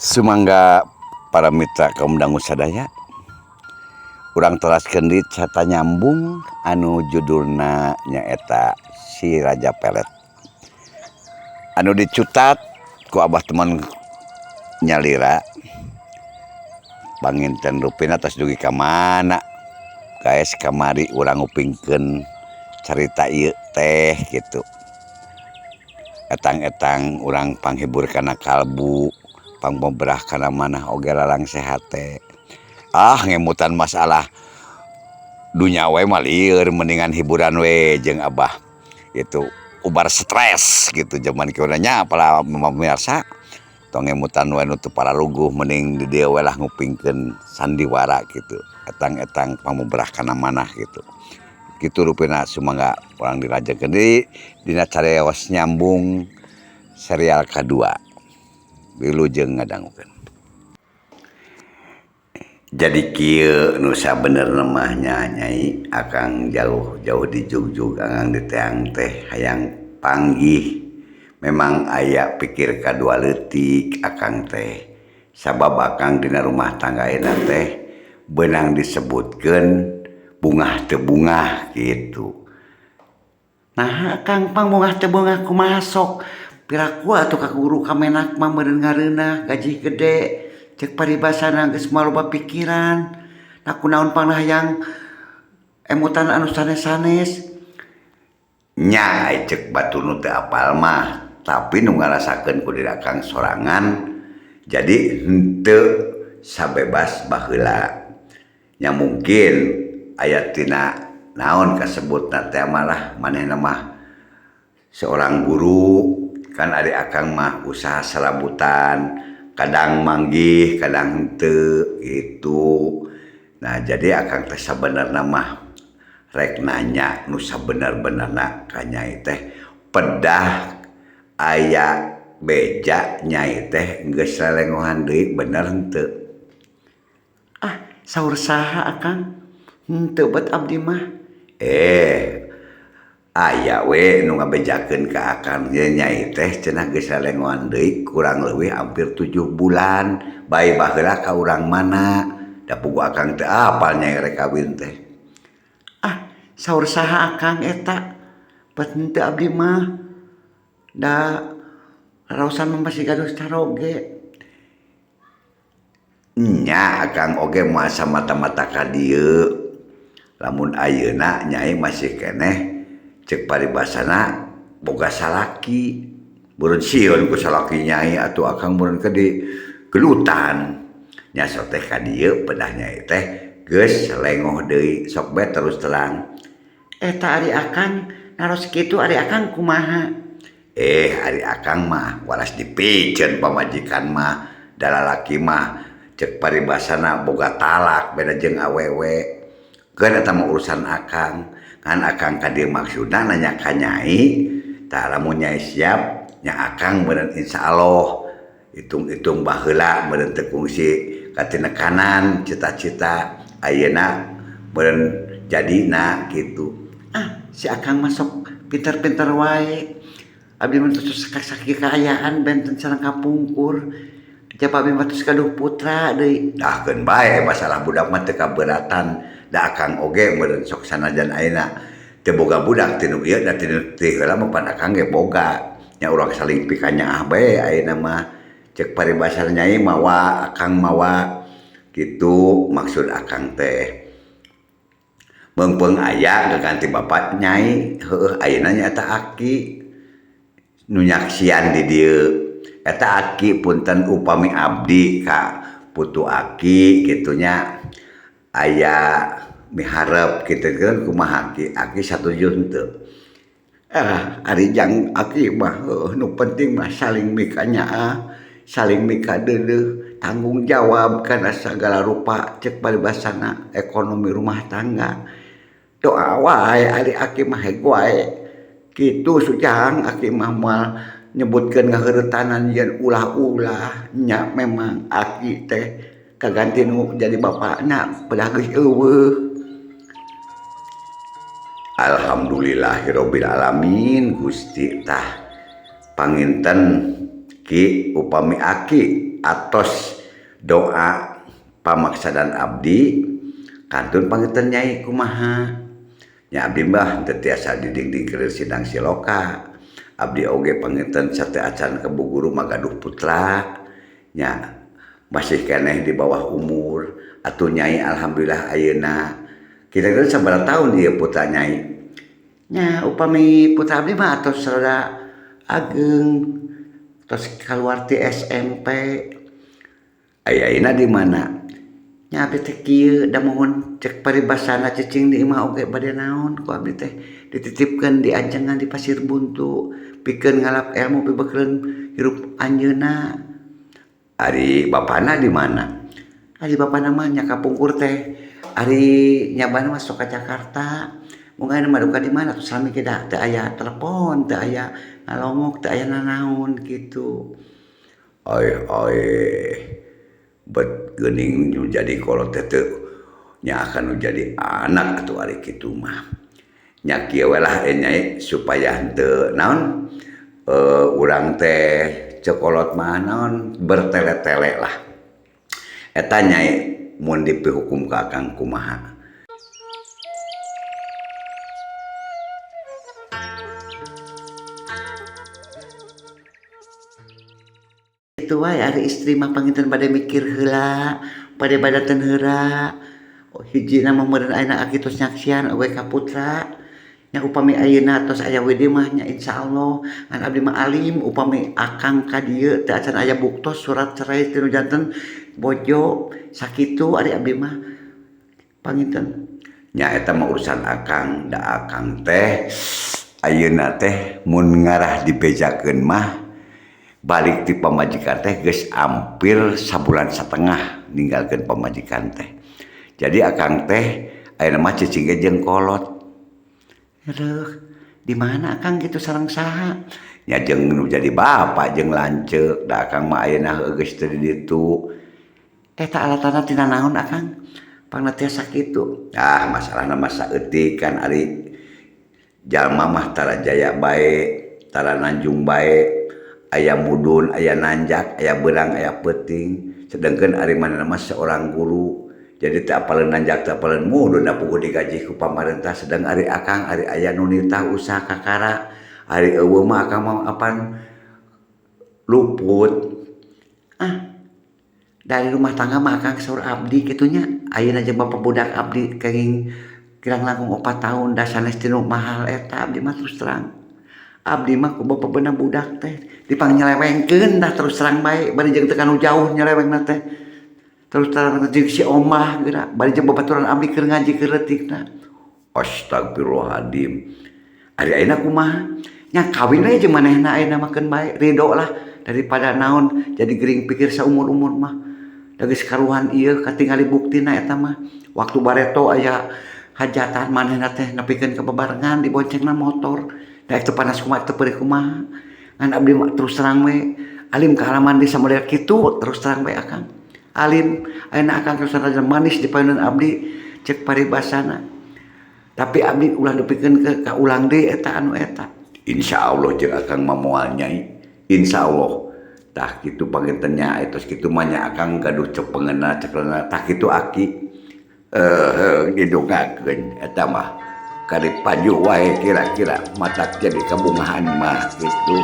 Sumangga para mitra kaum dangu sadaya, urang teraskeun deui carita nyambung anu judulna nyaeta Si Raja Pelet anu dicutat ku Abah Teman nyalira. Panginten rupina tos dugi ka mana, guys? Kamari urang ngupingkeun carita ieu teh kitu, etang-etang urang panghibur kana kalbu, pangbobrah kana manah oge lalangse hate. Ah, ngemutan masalah dunya we mah lieur, mendingan hiburan we jeung Abah gitu, ubar stres gitu. Zaman kieu nya, para pemirsa, tong ngemutan we nu teu pararuguh, mending di dieu we lah ngupingkeun sandiwara gitu, etang-etang pangbobrah kana manah gitu. Kitu rupina. Sumangga urang dilajengkeun deui dina cariyos nyambung serial kadua. Wilujeng ngadangukeun. Jadi kieu nu sabenerna mah nya, Nyai. Akang jauh-jauh di jugjug, Akang diteang teh hayang panggih. Memang aya pikir kadua leutik akang teh, sabab akang dina rumah tangga ayeuna teh beunang disebutkeun bungah teu bungah gitu. Nah, Kang, pang bungah teu bungah kumaha sok? Piraku atuh ka guru ka menak mah meureun ngareunah gaji gede, cek paribasana geus moal loba pikiran. Nah, kunaon pangna hayang emutan anu sanes-sanes? Nya, cek batur nu teu apal mah, tapi nu ngarasakeun ku diri akang sorangan, jadi henteu sabebas baheula nya. Mungkin aya tina naon kasebutna teh, malah manehna mah seorang guru kan, ari akang mah usaha serabutan, kadang manggih kadang henteu gitu. Nah, jadi akang teh sabenerna mah rek nanya nu sabener-benerna ka Nyai teh, pedah aya beja Nyai teh geus lelengohan deui, bener henteu? Ah, saur saha, Akang? Henteu bet abdi mah. Eh, aya we nu ngabejakeun ka akang ye, Nyai teh cenah geus lelengohan deui kurang leuwih hampir 7 bulan. Bae baheula ka urang mana da, puguh akang teu apal Nyai rek kawin teh. Ah, saur saha, Akang, eta? Bet henteu abdi mah, da raraosan mah masih gaduh caroge. Nya, akang oge moal samata-mata ka dieu. Lamun ayeuna Nyai masih keneh cek paribasana boga salaki, beureun sieun ku salaki Nyai atuh akang meureun ke di gelutan. Nya, sok teh ka dieu pedah Nyai teh geus lengoh deui, sok bae terus terang. Eta ari Akang naros kitu, ari Akang kumaha? Eh, ari akang mah waras dipiceun pamajikan mah, da lalaki mah cek paribasana boga talak, beda jeung awewe. Keun eta mah urusan akang. Ngan akang ka dieu maksudna nanya ka Nyai. Tah, lamun Nyai siap nya, akang meureun insyaallah hitung-hitung baheula meureun teu kungsi katinekanan cita-cita, ayeuna meureun jadina kitu. Ah, si Akang mah sok pinter-pinter wae. Abdi mah tos sakieu kaayaan benten sareng kapungkur. Jaba abdi mah tos gaduh putra deui. Dah, keun bae masalah budak mah teu kaberatan, da akang oge meureun sok sanajan ayeuna teu boga budak tinu ieu da tinu ti heula mah pan akang ge boga. Nya, urang saling pikanyaah bae ayeuna mah. Cek paribasa Nyai mawa, akang mawa kitu maksud akang teh. Meungpeung aya gaganti bapak Nyai, heueuh, ayeuna nyaeta aki nu nyaksian di dieu. Eta aki, punten upami abdi ka putu aki kitu nya, aya miharep kitu kan, kumaha aki? Aki satuju henteu? Ah, ari jang aki mah heueuh, nu penting mah saling mikanyaah, saling mikadeudeuh, tanggung jawab kana sagala rupa cek paribasana ekonomi rumah tangga. Doa wae ari aki mah, heg wae. Kitu sujang, aki mah moal nyebutkeun ngahereutanan yen ulah-ulah. Nya, memang aki teh kaganti nu jadi bapakna pedah geus euweuh. Alhamdulillahirabbil alamin, Gusti. Tah, panginten. Ki upami aki atos doa pamaksadan abdi kantun panginten Nyai kumaha nya abdi mah teu tiasa didingdingkeun sidang siloka abdi oge panginten sateuacan ka bu guru mah gaduh putra nya masih keneh di bawah umur atuh Nyai alhamdulillah ayeuna kira-kira sabaraha tahun ieu putra Nyai nya upami putra abdi mah atos rada ageng tos kaluar ti SMP ayeuna di mana nya abdi teh kieu da mohon cek paribasana cicing di imah oge bade naon ku abdi teh dititipkeun di ajengan di Pasir Buntu pikeun ngalap ilmu pibeukeun hirup anjeunna. Ari bapana di mana? Ari bapana mah nya kapungkur teh ari nyabana mah sok ka Jakarta mungkin mah duka di mana tuh sami ge da teu aya telepon teu aya ngalongok teu aya nanaon kitu. Ai ai bet geuning nu jadi kolot teh teu nya akan nu jadi anak atuh ari kitu mah. Nya kieu we lah Nyai supaya henteu naon urang teh cekolot mah naon bertele-tele lah. Eta Nyai mun dipihukum ka akang kumaha? Itu wae ari istri mah panginten bade mikir heula, bade badateun heula. Hijina mah meureun ayeuna aki tos nyaksian eueuh ka putra. Nya upami ayeuna tos aya widi mah nya insyaallah ngan abdi mah alim upami akang ka dieu teu acan aya buktos surat cerai teu janten bojo sakitu ari abdi mah panginten. Nya eta mah urusan akang, da akang teh ayeuna teh mun ngarah dibejakeun mah balik ti pamajikan teh geus hampir sabulan satengah ninggalkeun pamajikan teh. Jadi akang teh ayeuna mah cicing ge jeung kolot. Aduh, di mana akang gitu sareng saha? Nya jeung nu jadi bapak jeung lanceuk, da akang mah ayeuna heueuh geus teu di ditu. Eta alatana tina naon akang? Pangna tiasa kitu. Ah, masalahna mah saeutik kan ari jalma mah tara jaya bae, tara nanjung bae. Aya mudun, aya nanjak, aya beurang, aya peuting. Sedengkeun ari manehna mah seorang guru. Jadi teu apaleun nanjak, teu apaleun mudun da puguh digaji ku pamarentah. Sedang ari akang ari aya nu nitah usaha kakara. Ari eueuh mah akang mah apan luput. Ah, dari rumah tangga mah akang saur abdi kitu nya. Ayeuna jeung bapak budak abdi kenging kirang langkung 4 tahun da sanes tinu mahal eta abdi mah terus terang. Abdi mah ku bapak beunang budak teh dipangnyelewengkeun dah terus terang bae bari jeung teu kanu jauh nyelewengna teh. Terus terang jeung si omah geura bari jeung babaturan abdi keur ngaji keur leutikna. Astagfirullahaladzim. Ari ayeuna kumaha? Nya kawin we jeung manehna ayeuna mah keun bae ridho lah daripada naon jadi gering pikir saumur-umur mah. Da geus karuhan ieu katingali buktina eta mah. Waktu bareto aya hajatan manehna teh nepikeun ka bebarengan diboncengna motor. Da teu panas kumaha teu peurih kumaha. Ngan abdi mah terus terang we alim kaalaman di samodel kitu terus terang we akang. Alim ayeuna akang terus terang manis di payunan abdi cek paribasana. Tapi abdi ulah dipikeun ke ka ulang deui eta anu eta. Insyaallah jeung akang mah moal Nyai. Insyaallah. Tah kitu panginten nya tos kitu mah nya akang gaduh cepengeuna cekelna tah kitu aki. Didongakeun eta mah. Kari paju wae kira-kira matak jadi kabungahan mah kitu.